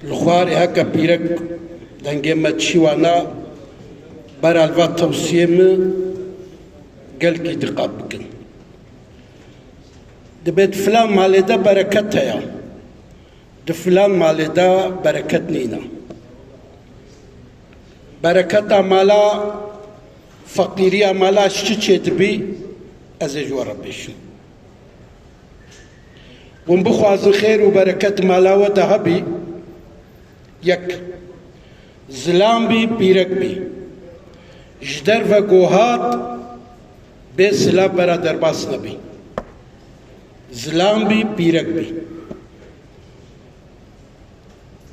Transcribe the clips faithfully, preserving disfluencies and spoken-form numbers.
Li xwarê heke pîrek dengê me çî wana, bera li va tewsiyê min gelkî diqat bikin. Dibê di filan malê de bereket heye, di filan malê de bereket nîne. Bereketa mala, feqîriya mala ji çi çêdibî, ez ê ji we re bêjim. Hûn bixwazin xêr û bereket mala we de hebî, yek, zilam bî, pîrek bî. Ji derve ku hat, bê silav bera derbas nebî. Zilam bî, pîrek bî.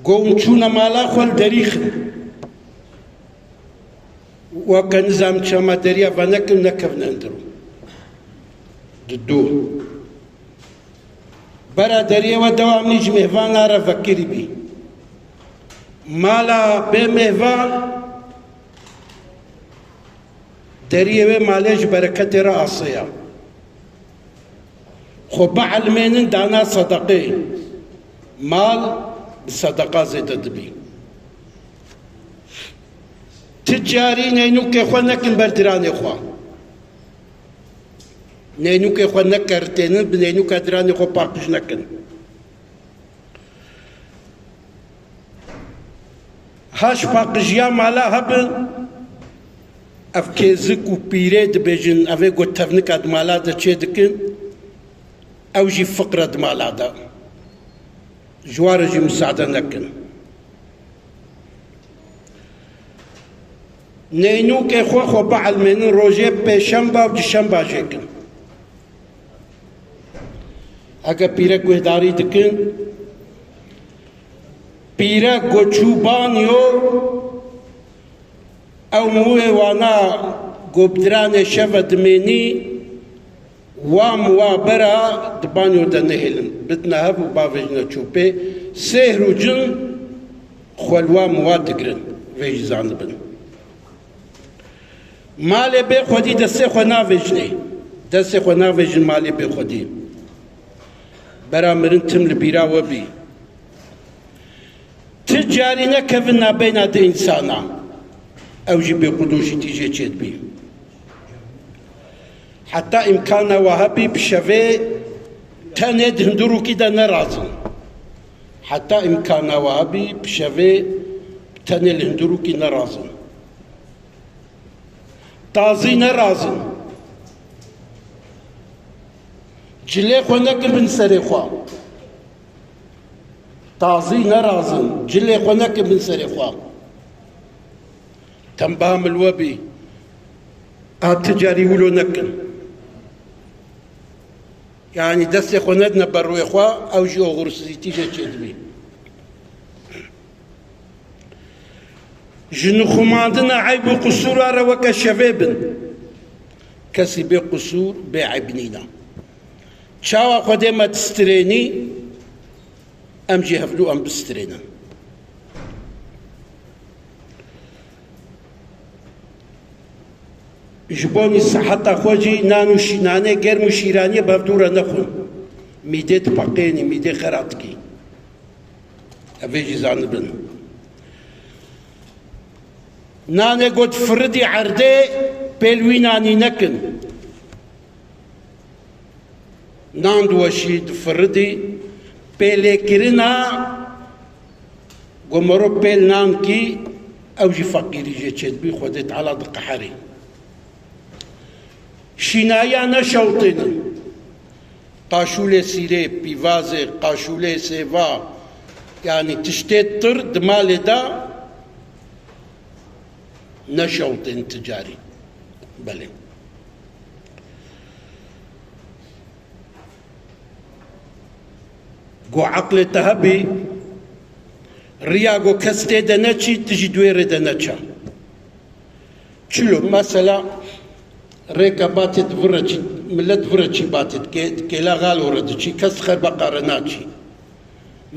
Ku hûn çûne mala xwe, li derî xin. Weke nizam çema deriya venekin, nekevin endirû. Di du. Bera deriyê we dewamlî ji mêhvana re vekirî bî. Mala bê mêhvan, deriyê wê malê ji bereketê re asê ya. Xwe bielmênin dana sedeqê. Mal bi sedeqa zêde dibî. Ti carî neynûkê xwe nekin ber diranê xwe. Neynûkê xwe nekeritênin, bi neynûka diranê xwe paqij nekin. Ha ji paqijiya mala hebin, ev kêzik û pîrê dibêjin, ev ê ku tevnika di mala de çê dikin, ew jî fiqr e di mala de. Ji wan re jî misade nekin. Neynûkê xwe xwe bielmênin, rojê pêşemba û duşemba jê kin. Heke pîrek guhdarî dikin, pîrek ku çû banyo, ew mûyê wana ku bi diranê şeve dimênî, wa miwa bera di banyo de nehêlin. Bidine hev û bavêjine çopê. Sêhr û cin xwe li wa miwa digirin. Vê jî zanibin. Malê bê xwedî destê xwe navêjinê. Destê xwe navêjin malê bê xwedî. Bera mirin tim li bîra we bî. Ti carî nekevin nabeyna di însana. Ew jî bê qudûşîtî jê çêdibî. Heta îmkana we hebî bi şevê tenê di hundirokî de nerazin. Heta îmkana we hebî bi şevê tenê li hundirokî nerazin. Tazî nerazin. Cilê xwe nekin bin serê xwe. Tazî nerazin. Cilê xwe nekin bin serê xwe. Tembaha min li we bî. A ti carî wilo nekin. Yanî destê xwe nedine ber rûyê xwe, ew jî oxursizîtî jê çêdibî. Ji nixumandina eyb û qisûra re weke şevê bin. Kesî bê qisûr, bê eyb nîne. Çawa Xwedê me distirênî, em jî hevdû em bistirênin. Ji bonî siheta xwe jî nan û şî-, nanê germ û şîraniyê bi hevdû re nexwin. Mîdê dipeqênî, mîdê xera dikî. Ev ê jî zanibin. Nanê got firidî erdê, pêl wî nanî nekin. Nan diweşî, difiridî, pêlêkirina ku mero pêl nan kî, ew jî feqîrî jê çêdibî, Xwedê Teala diqeherî. Şînayiya neşewtênin. Qaşûlê sîrê, pîvazê, qaşûlê sêva, yanî tiştê tir di malê de neşewtên ti carî. Belê. Ku eqlê te hebî, riya ku kes tê de neçî, tu jî di wê rê de neçe. Çilo, mesela, rêka batê di vir re çî, milet vir re çî batê, di kê-, di kêla xalo re diçî, kes di xerbeqa re naçî.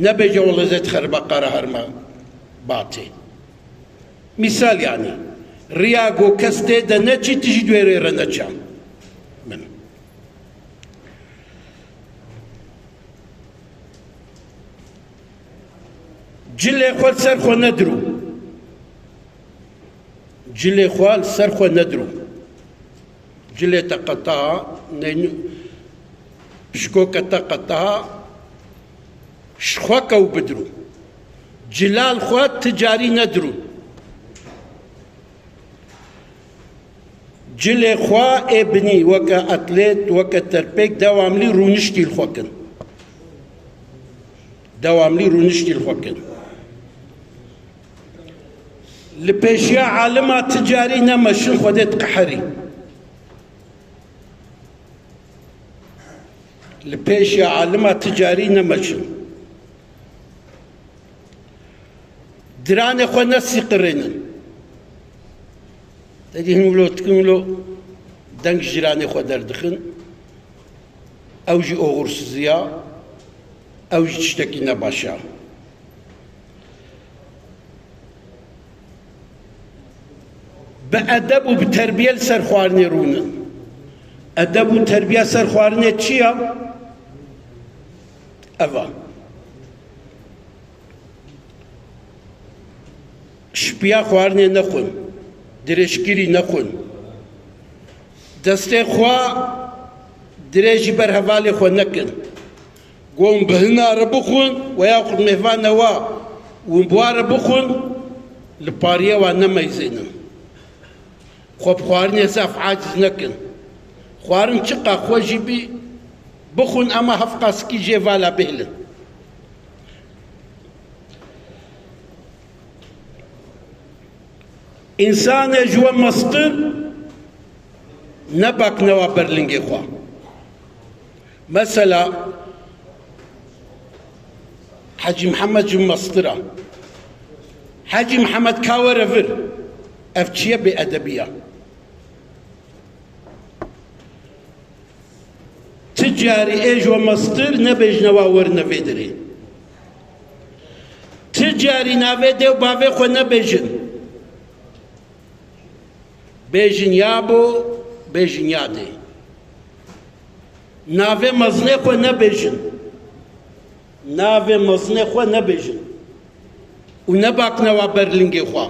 Nebêje, wele ez ê di xerbeqa re herime batê. Mîsal yanî, riya ku kes tê de neçî, tu jî di wê rê re neçe. Min. Cilê xwe li ser xwe nedirû. Cilê xwe li ser xwe nedirû. Cilê te qeta, neynû-, pişkoke te qeta, ji xwe kew bidirû. Cila li xwe ti carî nedirû. Cilê xwe ê binî weke etlêt, weke terpêk dewamlî rûniştî li xwe kin. Dewamlî rûniştî li xwe kin. Li pêşiya alima ti carî nemeşin, Xwedê diqeherî. Li pêşiya alima ti carî nemeşin. Diranê xwe nesîqirênin. Te dî hin wilo tikin wilo deng ji cîranê xwe derdixin. Ew jî oxursiziya, ew jî tiştekî nebaş e. Bi edeb û bi terbiye li ser xwarinê rûnin. Edeb û terbiye ser xwarinê çi ye? Ev e. Şipiya xwarinê nexwin, dirêjkirî nexwin. Destê xwe dirêjî ber hevalê xwe nekin. Gon bi hina re bixwin, we yaxud mêvana wa û bi wa re bixwin, li pariyê wa nemeyzênin. Xwe bi xwarinê zaf aciz nekin. Xwarin çiqa xwe jî bî, bixwin, ema hevqasikî jê vala bihêlin. Însanê ji we mestir ne baknewa ber lingê xwe. Mesela, Hecî Mihemed ji min mestir e. Hecî Mihemed ka were vir. Ev çi ye, bêedebî ye. Ti carî ê ji we mestir nebêjine wa werine vê derê. Ti carî navê dê û bavê xwe nebêjin. Bêjin ya bo, bêjin ya dê. Navê mezinê xwe nebêjin. Navê mezinê xwe nebêjin. Û nebakine wa ber lingê xwe.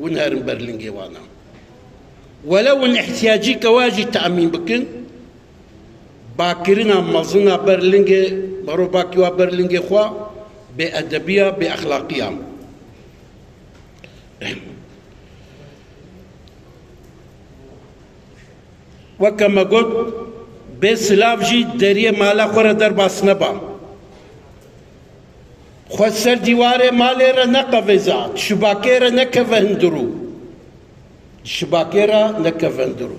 Win herin ber lingê wana. Wele win ihtiyacî ke wa jî te'mîn bikin, bakirina mezina ber lingê, merov bakî wa ber lingê xwe, bêedebiya, bêexlaqiya. Weke me got, bê silav jî deriyê mala xwe re derbas neba. Xwe ser dîwarê malê re neqevêza, şibakê re nekeve hundirû. Şibakê re nekeve hundirû.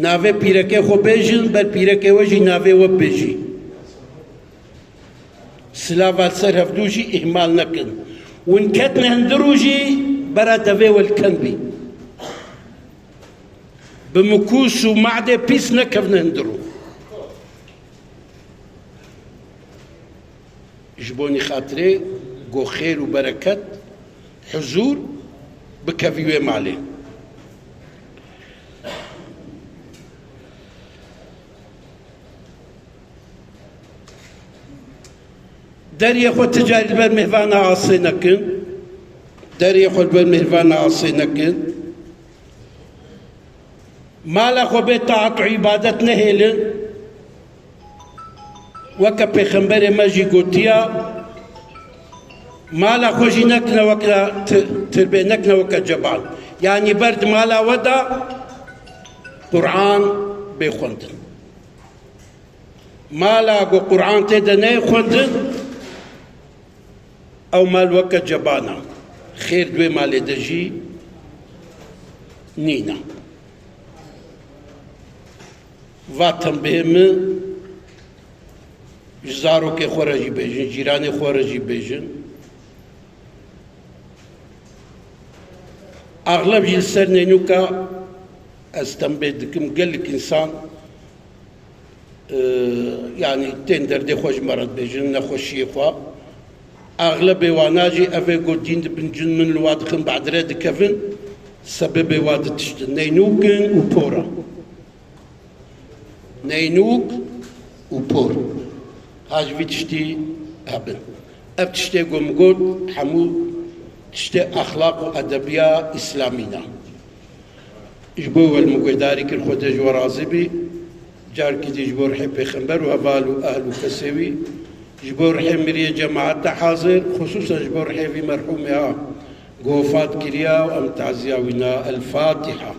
Navê pîrekê xwe bêjin, ber pîrekê we jî navê we bêjî. Silava li ser hevdû jî îhmal nekin. Win ketine hundirû jî bera devê we li ken bî. Bi mikûs û madê pîs nekevine hundirû. Ji bonî xatirê go xêr û bereket, huzûr bikevî wê malê. Deriyê xwe ti carî li ber mêvana asê nekin. Deriyê xwe li ber mêvana asê nekin. Mala xwe bê taat û îbadet nehêlin. Weke Pêxemberê me jî gotiya, mala xwe jî nekine weke ti-, tirbê, nekine weke ceban. Yanî ber di mala we de Quran bê xwendin. Mala ku Quran tê de neyê xwendin, ew mal weke ceban e. Xêr di wê malê de jî nîne. Va tembihê min ji zarokê xwe re jî bêjin, cîranê xwe re jî bêjin. Axleb jî li ser nênûka ez tembê dikim, gelek însan, e, yanî tên derdê xwe ji me re dibêjin, nexweşiyê xwe. Axlebê wana jî ev ê ku dîn dibin, cin min li wa dixin, badire dikevin, sebebê wa di tiştin. Nênûk in û por e. Nênûk û por. Ha ji vî tiştî hebin. Ev tiştê ku min got, hemû tiştê exlaq û edebiya îslamî ne. Ji bo we li min guhdarî kir, Xwedê ji we razî bî. Carkî dî ji bo rihê Pêxember û heval û ehl û kesê wî, ji bo rihê miriyê cemaet te hazir, xisûsen ji bo rihê vî merhûmê ha ku wefat kiriya û em taziya wî na. El Fatiha.